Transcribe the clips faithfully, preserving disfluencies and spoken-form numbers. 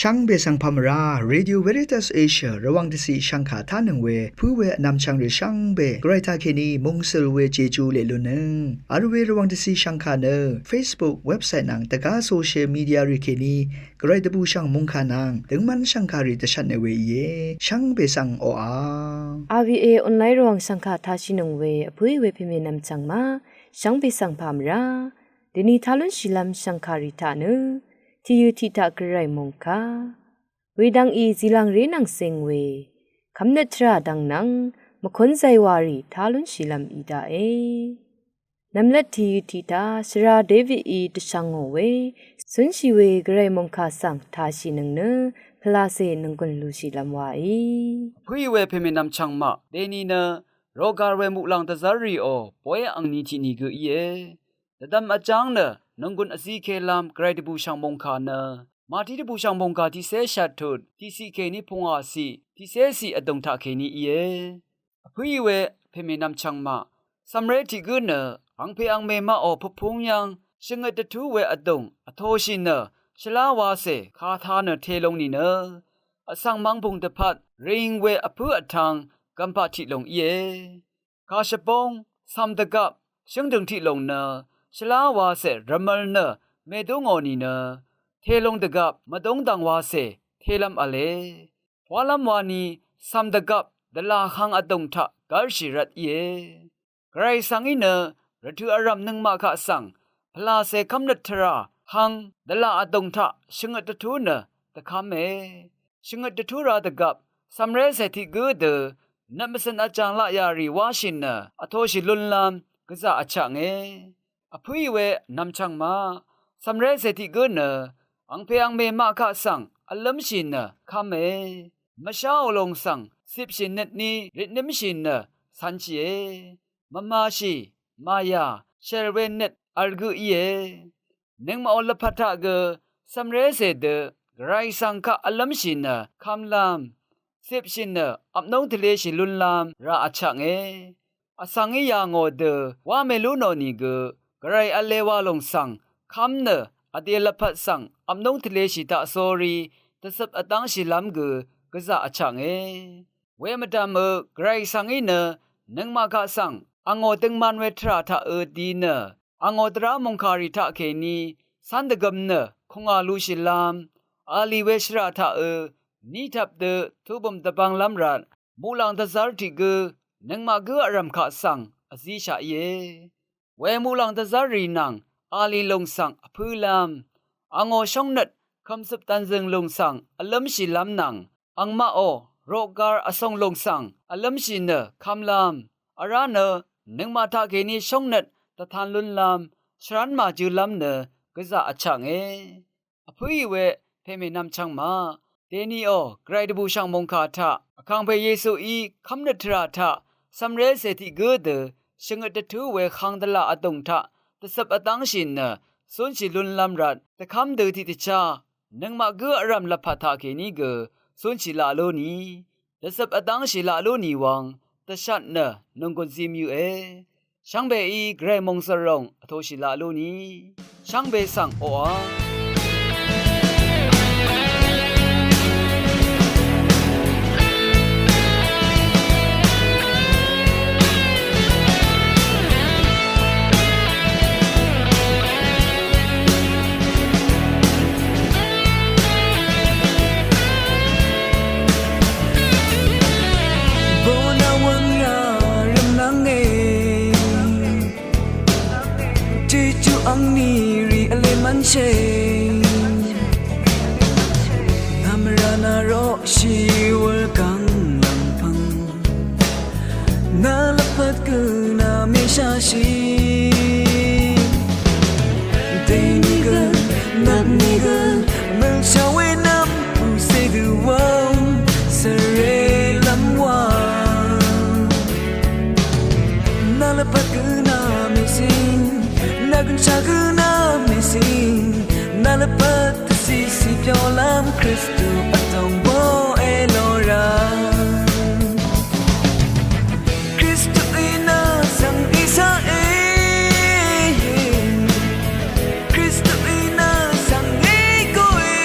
Shvngbe svng pà mvrá, Radio Veritas Asia Rvwàng dvciq shvngkà tánøng we pǿ we vnvmchvng rì shvngbe Gvray taqkèní mungsøl we Jeju leq lunnøng vl we Rvwàng dvciq shvngkà nø Facebook, website nvng dvgá social media rì kèní Gvray dvbùshv̀ng mòngkà nvng døngmv́n shv̀ngkàrì dvshvtne we íe. Shvngbe svng oqà. RVA online Rvwàng shv̀ngkà tashìnøng we vpǿì we pèmènvm chv̀ng ma, shvngbe svng pà mvrá. Dèni tá lúnshìlv́m shv̀ngkàrì taq nø, tìyø tiq taq Gvray mòngkà. Wedvng í zìlv̀ngré nvng zing we, kv́mnøt tvrà dvng nvng, mvkún zaywarì tá lúnshìlv́m í daqe. Nvmlat tìyø tiqtaq shvra Davidí dvshvngò we, cúnshì we Gvray mòngkà svng tashìnøng nø, pvlacè nònggùn lushìlv́m waí. Vpǿì we pèmènvm chv̀ngmaq, dèni nø, rogar we muqlàng dvzv́rrìò, bóy angni tiq nìgø íe. Dvdvm vjáng nø, nònggùn vzikelam Gvray dvbùshv̀ng mòngkà nø, Mati dvbùshv̀ng mòngkà tiqcé shvttut, tiqciq kèní pungwàciq, tiqcéciq vdùng taqkèní íe. Vpǿì we pèmènvm chv̀ngmaq, cv̀mré tiq gǿ nø, angpè angmè maqò pvpúng yv́ng, shvngøt dvtú we vdùng, vtōshì nø, shvlá wacè, kata nø telung nìnø. Vsvng mvngbùng dvpvt, ring we vpǿ vtvng, gvmpaq tiq lùng íe. Kàshvbóng, cv̀m dvgvp, shǿngdø̀ng tiq lòng nø, shvlá wacè rvmvl nø, mèdú ngò nìnø, telung dvgvp, mvdúng dv̀ng wacè, telv́m v̄le. Walv́m wani, cv̀m dvgvp, dvlà hang vdùng taq, gv́rshì rvt íe. Gvray svng í nø, rvtø̀ vrv̀m nøngmaq kaq svng, pvlacè kv́mnøt tvrà, hang, dvlà vdùng taq, shvngøt dvtú nø, dvkv́me. Shvngøt dvtú ra dvgvp, cv̀mrécè tiq gǿ dø, nøt mvcø̀n vjàng laqyà rì wáshì nø, vtōshì lúnlv́m, gvzà vchaknge. Vpǿì we nvmchv̀ng ma, cv̀mrécè tiq gǿ nø, angpè angmè maq kaq svng, vlǿmshì nø, kv́me. Mvsháò lòng svng, cipshì nøtní, ritnǿmshì nø, cv̄nshìe. Mvmashì, màyà, shèl we nøt vl gø íe. Nøngmaqò lvpat taq gø, cv̀mrécè dø, Gvray svng kaq vlǿmshì nø, kv́mlv́m, cipshì nø, apnúng tvleshì lúnlv́m, rà vchaknge. Vsvng í yà ngò dø, wá mèlú nò nìgø, Gvray v̄le wa lòng svng, kv́m nø, vdè lvpat svng, apnúng tvleshì taq sórí, dvcøp vdv́ngshìlv́m gø, gvzà vchaknge. Wemvdv̀mø, Gvray svng í nø, nøngmaq kaq svng, angò døngman we tvrà taqø di nø, angò dvrá mòngkàrì taqkèní, cv́n dvgøm nø, kùngà lushìlv́m, alì we shvrà taqø, ní tvp dø, tubø̀m dvbvnglv́m rvt, muqlàng dvzv́r tiq gǿ, nøngmaq gǿ vrv̀m kaq svng, vzíshaq íe. We muqlàng dvzv́rrì nvng, alì lùng svng vpǿlv́m. Angò shóngnøt, kø̀mcøp dv̀nzø̀ng lùng svng vlǿmshìlv́m nvng, angmaqò, roqgar vsòng lùng svng vlǿmshì nø kv́mlv́m. Vrá nø, nøngmaq taqkèní shóngnøt dvtan lúnlv́m, shvrán màjø̄lv́m nø gvzà vchaknge. Vpǿì we pèmènvm chvngmaq, dèniò, Gvray dvbùshv̀ng mòngkà taq, vkàngpè Yesuí kv́mnøt tvrà taq, cv̀mrécè tiq gǿ dø, shvngøt dvtú we hang dvlà vdùng taq, dvcøp vdv́ngshì nø, cúnshì lúnlv́m rvt, dvkv́m dø tiqdvchá, nøngmaq gǿ vrv̀m lvpat taqkèní gø, cúnshì laq lú ni. Dvcøp vdv́ngshì laq lú nì wvng, dvshat nø, nònggùn zim yøqe. Shvngbeí Gvray mòngzø̀r lòng, vtōshì laq lú ni. Shvngbe svng oqà. Bona wvng ra rvmnvnge. Jeju angni rì vle mvnshè. Nvmra na roqshì wulgvng lv̀ngpv̀ng. Nvlvpat gø nvmèshashì. Dèni gø, nvpni gø, mvlsha we nvm, pùse dø wvng, svre lvm wa. Nvlvpat gø nvmèsing, nvgønshaq gø nvmèsing, nvlvpat dvcìcì pyolam Kristu vtòng boe lora. Kristuí nvsvng ìsaqe. Kristuí nvsvng ègoe.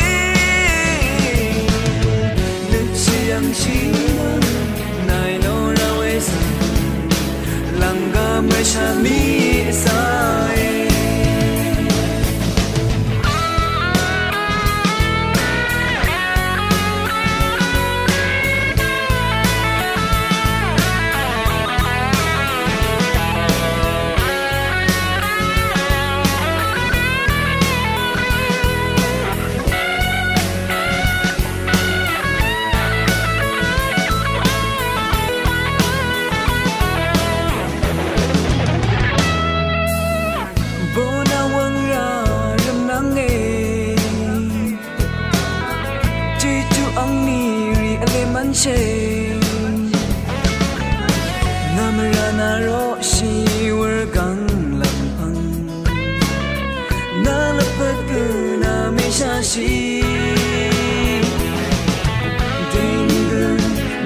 Dèní gø,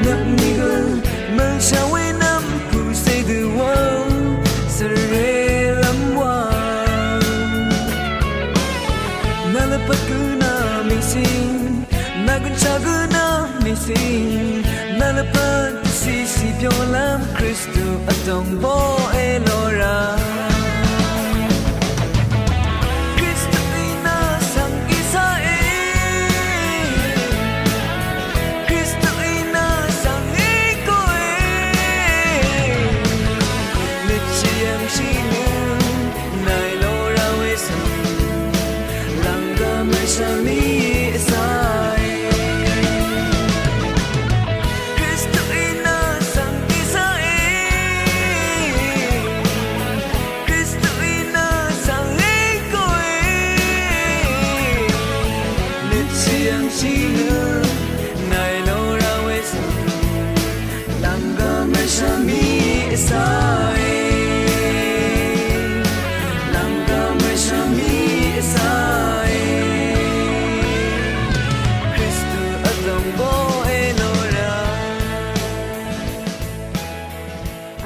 nvpní gø, mv̀ngshà we nv̀m pùcè dø wàò, svre lv́m wàò. Nà lvpat gø nà mèsing, nà gønshà gø nà mèsing, nà lvpat dvcìcì byolv́m Kristu vdòng bóe lora. Kristuí nà svng gísaqe. Kristuí nà svng íkoe. Nøtshì yv̀ngshì nø nàì lora we svng lv̀nggvm rvshv̀m í vsae. Kristuí nà svng gísaqe. Kristuí nà svng íkoe. Nøtshì yv̀ngshì nø nàì lora we svng lv̀nggvm rvshv̀m í vsae. Lv̀nggvm rvshv̀m í vsae. Kristu vdòng bóe lora.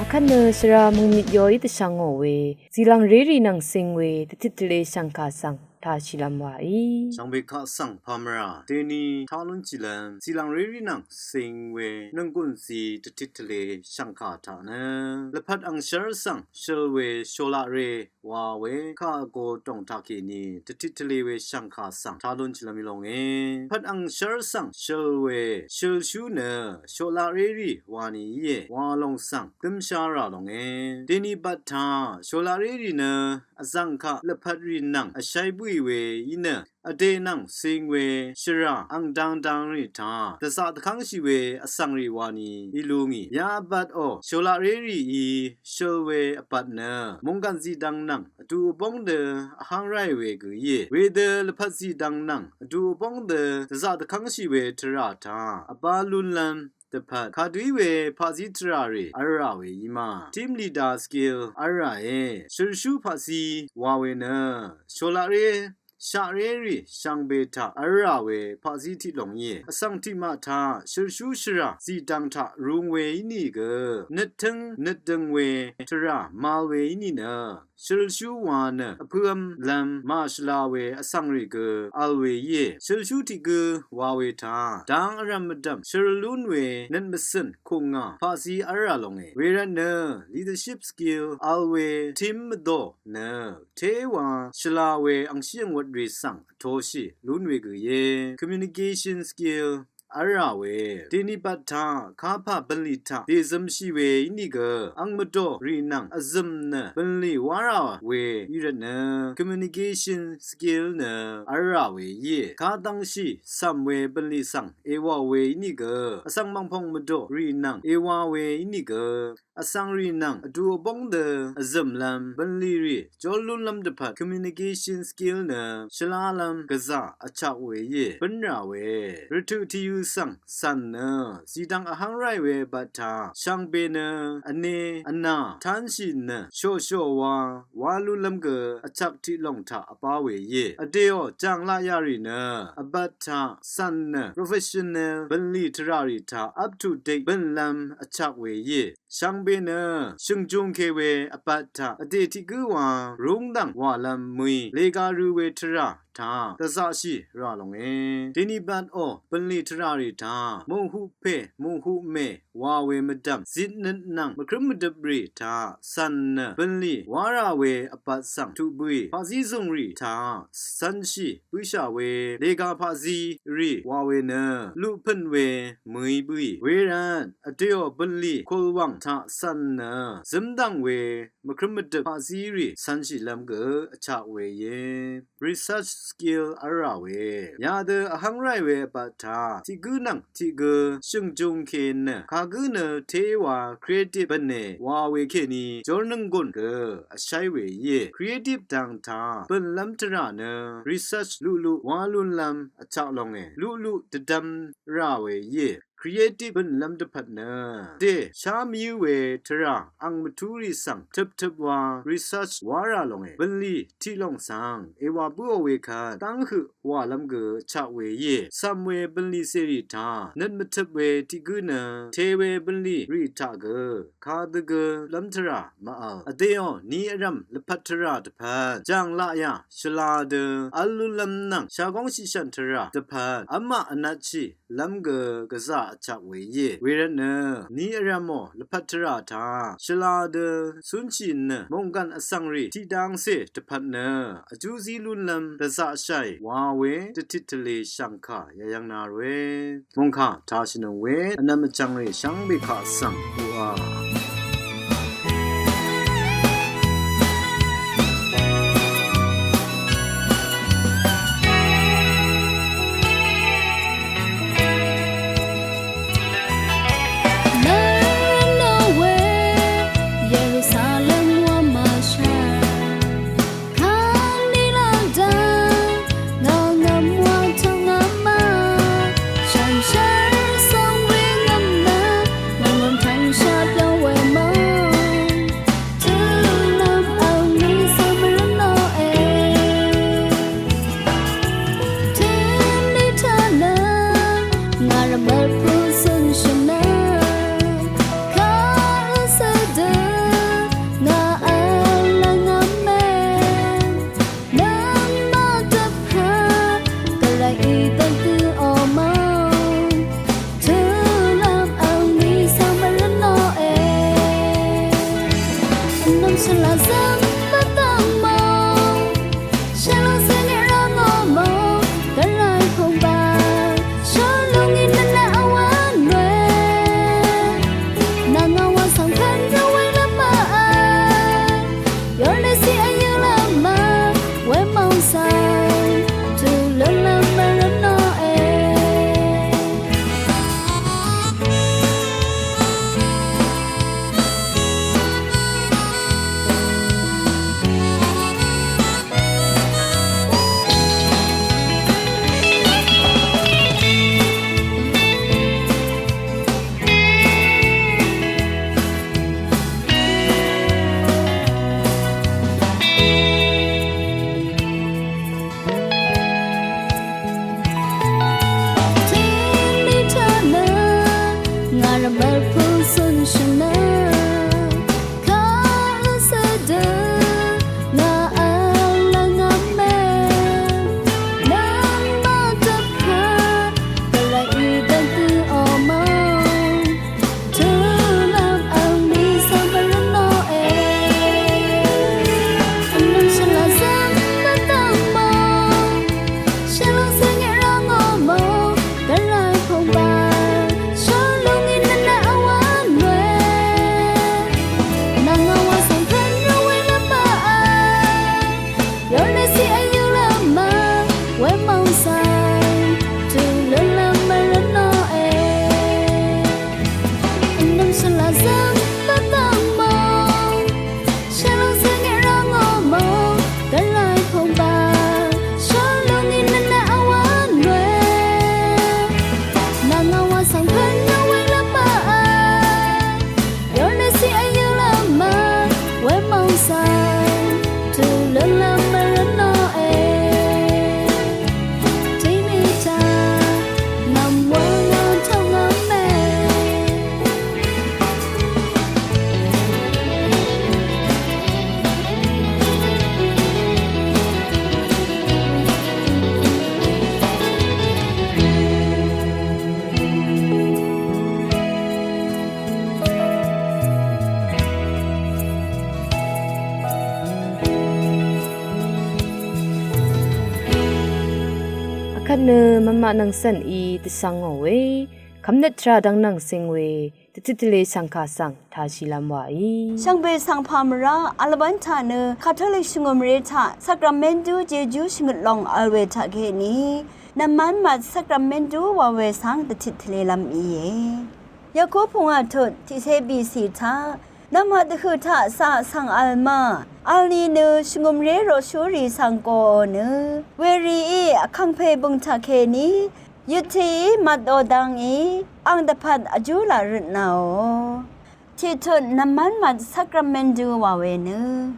Akvt nø shvra mø̀ngmit yoí dvshvngò we, zìlv̀ngrérì nvng cing we, dvtit tvle shv̀ngkà svng tashìlv́m wàí. Shvngbe kaq svng pàmvrà, dèní talúnshìlv́m, zìlv̀ngrérì nvng cing we, nònggùn zí dvtit tvle shv̀ngkà taq nø, lvpat angshv́r svng shøl we sholaqre, wa we, kà vgo dòng taqkèní, dvtit tvle we shv̀ngkà svng talúnshìlv́m í longe. Lvpat angshv́r svng shøl we, shølshú nø, sholaqrérì, wani íe, wa lòng svng, dømsha rà longe. Dèní bvt taq, sholaqrérì nø, vzv̀ng kaq lvpat rì nvng vshaí bǿì we í nø, vdè nvng cing we shvrà ang dangdang rì taq, dvzaq dvkv́ngshì we vsvng rì wani í lú ngì. Ya vbvt ò, sholaqré rìí shøl we vbvt nø, mònggàn zìdvng nvng vdu vbóng dø vháng ráì we gø íe. Wedø lvpat zìdvng nvng vdu vbóng dø dvzaq dvkv́ngshì we tvrà taq, vbá lúnlv́m dvpvt kadø í we paqzí tvrà rì v́lrà we í ma. Team leader skill v́lràe. Shølshú paqzí wa we nø, sholaqré shaqré rì shvngbe taq v́lrà we paqzí tiq lòng íe. Vsvng tiqmaq taq shølshú shvrà zìdvng taq rung we ínìgø, nøttǿng nøtdøng we tvrà mal we íní nø, shølshú wa nø vpø̄vmlv́m màshvla we vsvng rì gø vl we íe. Shølshú tiq gǿ wa we taq, dang vrv̀m mvdv̀m shøl lún we nøt mvcø̀n kukngà paqzí v́lrà longe. Wervtnø leadership skill vl we team mvdò nø, téwa shvla we angshí angwvt rì svng vtoshì lún we gø íe. Communication skill v́lrà we. Dèní bvt taq kapà bv̀nlì taq dèzømshì we ínìgø, ang mvdò rì nvng vzø̀m nø bv̀nlì wá rà we í rvtnø, communication skill nø v́lrà we íe. Kadvngshì cv̀m we bv̀nlì svng èwàò we ínìgø, vsvng mv̀ngpòng mvdò rì nvng èwà we ínìgø, vsvng rì nvng vdu vbóng dø vzø̀mlv́m bv̀nlì rì jól lúnlv́m dvpvt communication skill nø shvlálv́m gvzà vchak we íe, bǿnrà we. Rvtøq tìyø svng cv̀n nø zìdvng vháng ráì we bvt taq, shvngbe nø vne vnà tánshì nø, shoqshoqwa wá lúnlv́m gø vchak tiq lòng taq vbá we íe. Vdèò jàng laq yà rì nø, vbvt taq cv̀n nø professional bv̀nlì tvrà rì taq up to date bǿnlv́m vchak we íe. Shvngbe nø shø̀ngjūng ke we vbvt taq vdè tiq gǿ wa rúngdv̀ng wàlv́m mø̀í lèga rø̄ we tvrà taq dvzaqshì rà longe. Dèní bvt ò, bv̀nlì tvrà rì taq mòhuq pè mòhuq mè wa we mvdv̀m zitnøt nvng mvkrǿm mvdøp rì taq cv̀n nø bv̀nlì wá rà we vbvt svng tuq bǿì, paqzí zùng rì taq cv̄nshì bǿshà we lèga paqzí rì wa we nø luqpø̀n we mø̀í bǿì. Wervt vdèò bv̀nlì kùlwàng taq cv̀n nø zǿmdv̀ng we mvkrǿm mvdøp paqzí rì cv̄nshìlv́m gø vchak we íe. Research skill v́lrà we. Yadø vháng ráì we vbvt taq tiq gǿ nvng tiq gǿ shø̀ngjūng ke nø kagǿ nø téwa creative bv̀ne wa we kèní jórnøng gùn gø vsháí we íe. Creative dang taq bø̀nlv́m tvrà nø research luqluq wá lúnlv́m vchak longe. Luqluq dvdvm rà we íe. creative bø̀nlv́m dvpvt nø dè shá mvyǿ we tvrà ang mvtú rì svng tøptøp wa research wá rà longe. Bø̀nlì tiq lòng svng èwà bǿò we kvt dv́ng høq wàlv́m gø chaq we íe. Cv̀m we bø̀nlì cèrì taq nøt mvtøp we tiq gǿ nø te we bø̀nlì rì taq gø kadø gø lv́m tvrà màvl. Vdèò ni vrv̀m lvpat tvrà dvpvt jàng laqyà shvla dø v̄l lúnlv́m nvng shagóng shiqshv̀n tvrà dvpvt v́maq vnatshì lv́m gø gvzà vchak we íe. Wervtnø ni vrv̀mò lvpat tvrà taq shvla dø cúnshì nø mònggàn vsvng rì tiqdangcè dvpvt nø vjú zí lúnlv́m dvzaqshàì wa we dvtit tvlē shv̀ngkà yayv̄ng na ròe. Mòngkà tashìnøng we vnvm vchvng rì shvngbe kaq svng uqà. Nvng nò we Yerusalem wa màshvr. Kàní lvdø ngà ngv̀m wa tø̀ng ngv̀m ma. Shànshér svng we ngv̀m nø ngv̀m ngv̀m tvng shvt lv́ng we mò. Tø̄lv́m vl ni svng mvrø̄n nò e. Tø̄ní taq nø ngà rvmvt pø̄ zø̄n shø̀n nø. Kà vsø dø ngà vl lv́ng ngv̀m e. Nøngmaq dvpvt gvray í dv́ng dø o mò. Tø̄lv́m vl ni svng mvrø̄n nò e. Vnvm shvlá zv́m bvdv̀ng mò. Shvlá zv́m í rv́ng o mò. Gvray pùngbà. Shvlúng í nø nø vwv́n we. Nà ngà wa svng pv̀n rv́ng we lv́m màvl. Yolesi ayø lama we mong sang tu lama rano e. Vkvt nø mvmaq nvng cv̀n í dvsvng ngò we kvmnøt tvrà dvng nvng cing we dvtit tvlē shv̀ngkà svng tāshìlv́m wàí. Shvngbe svng pà mvrá vlvbv́n taq nø Katolik shvngø̀mré taq Sakramentu Jejú shvngøt long vl we taqkèní nvmán mat Sakramentu wa we svng dvtit tvlēlv́m íe. Yaku pungà tut tiqcé bìcì taq nvmhat dvhø̀ taq caq svng vl ma vl nìnø shvngø̀mré roqshúrì svng goò nø werìí vkàngpè bø̀ng taqkèní Yøt tìí mvtò dvngí ang dvpvt vjú laq røtnàò. Tiqtut nvmv́n mvt sakramentu wà we nø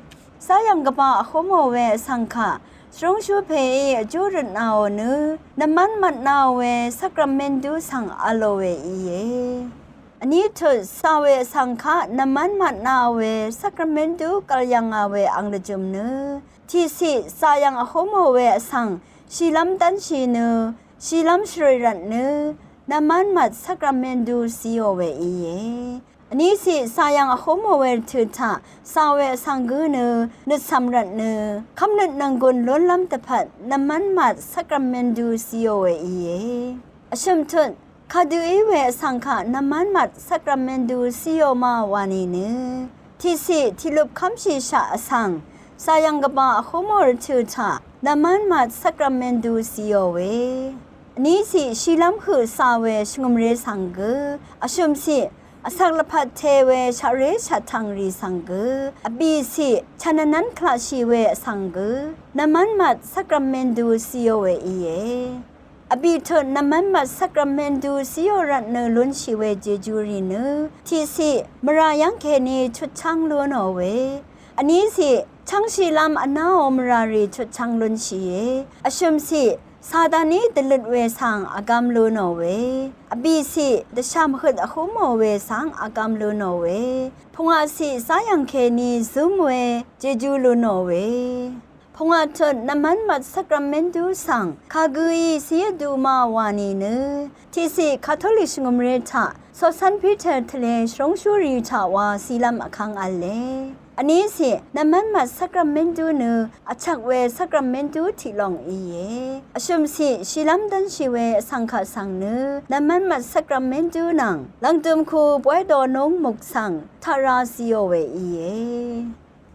zayv̀ng gvbà vhúmò we vsvng kaq shvrúngshú pèí vjú røtnàò nø nvmv́n mvtnàò we sakramentu svng v̄lò we íe. Vní tut cà we vsvng kaq nvmv́n mvtnàò we sakramentu gv̀l yv̀ngà we ang lvjø̀m nø tiqciq cà yv̀ng vhúmò we vsvng shìlv́m dv́nshì nø shìlv́m shvrø̀ì rvtnø nvmv́n mvt sakramentu cìò we íe. Vní ciq cà yv̀ng vhúmò we rvtø̀ taq cà we vsvng gǿ nø nøtcv̀m rvtnø kv́mnøt nònggùn lúnlv́m dvpvt nvmv́n mvt sakramentu cìò we íe. Vshø̀m tut kadø í we vsvng kaq nvmv́n mvt sakramentu cìò ma wà nìnø tiqciq tiqlup kv́mshìshaq vsvng cà yv̀ng gvbà vhúmò rvtø̀ taq nvmv́n mvt sakramentu cìò we. Vní ciq shìlv́m høq cà we shvngø̀mré svng gø. Vshø̀m ciq vsak lvpat te we shaqré shaqtv̀ngrì svng gø. Vbì ciq chv̀n vnv́n klaqshì we vsvng gø nvmv́n mvt sakramentu cìò we íe. Vbì tut nvmv́n mvt sakramentu cìò rvtnø lúnshì we jeju rì nø tiqciq mvrà yv́ng kèní chutchv́ng lúnò we. Vní ciq chv́ngshìlv́m vnáò mvrà rì chutchv́ng lúnshìe. Vshø̀m ciq Sataní dvløt we svng vgvm lú nò we. Vbì ciq dvshàm høt vhúmò we svng vgvm lú nò we. Pungwà ciq záyv̀ng kèní zǿm we jejú lú nò we. Pungwà tut nvmv́n mvt sakramentu svng kagǿí cí vdu ma wà nìnø tiqciq katolik shvngø̀mré taq coqcv́n Piter tvlē shvrúngshúrì taq wa cìlv́m vkvng v̄le. Vní ciq nvmv́n mvt sakramentu nø vchvk we sakramentu tiq lòng íe. Vshø̀m ciq shìlv́m dv́nshì we vsvng kaq svng nø nvmv́n mvt sakramentu nvng lv̀ngdø̀m ku bwáy dō núng muk svng taq ra zìò we íe.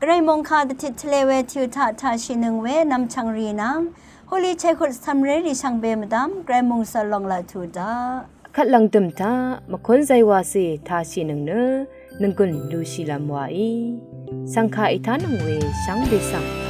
Gvray mòngkà dvtit tvlē we tø̀ taq taqshìnøng we nvmchv̀ngrì nvng holy chèhut cv̀mrérì shvngbe mvdv́m gvray mòngsvl lòng laq tuq daq. Vkvt lv̀ngdø̀m taq mvkún zaywàcì taqshìnøng nø nònggùn lushìlv́m waí. Svngkà ètánøng we shvngbe svng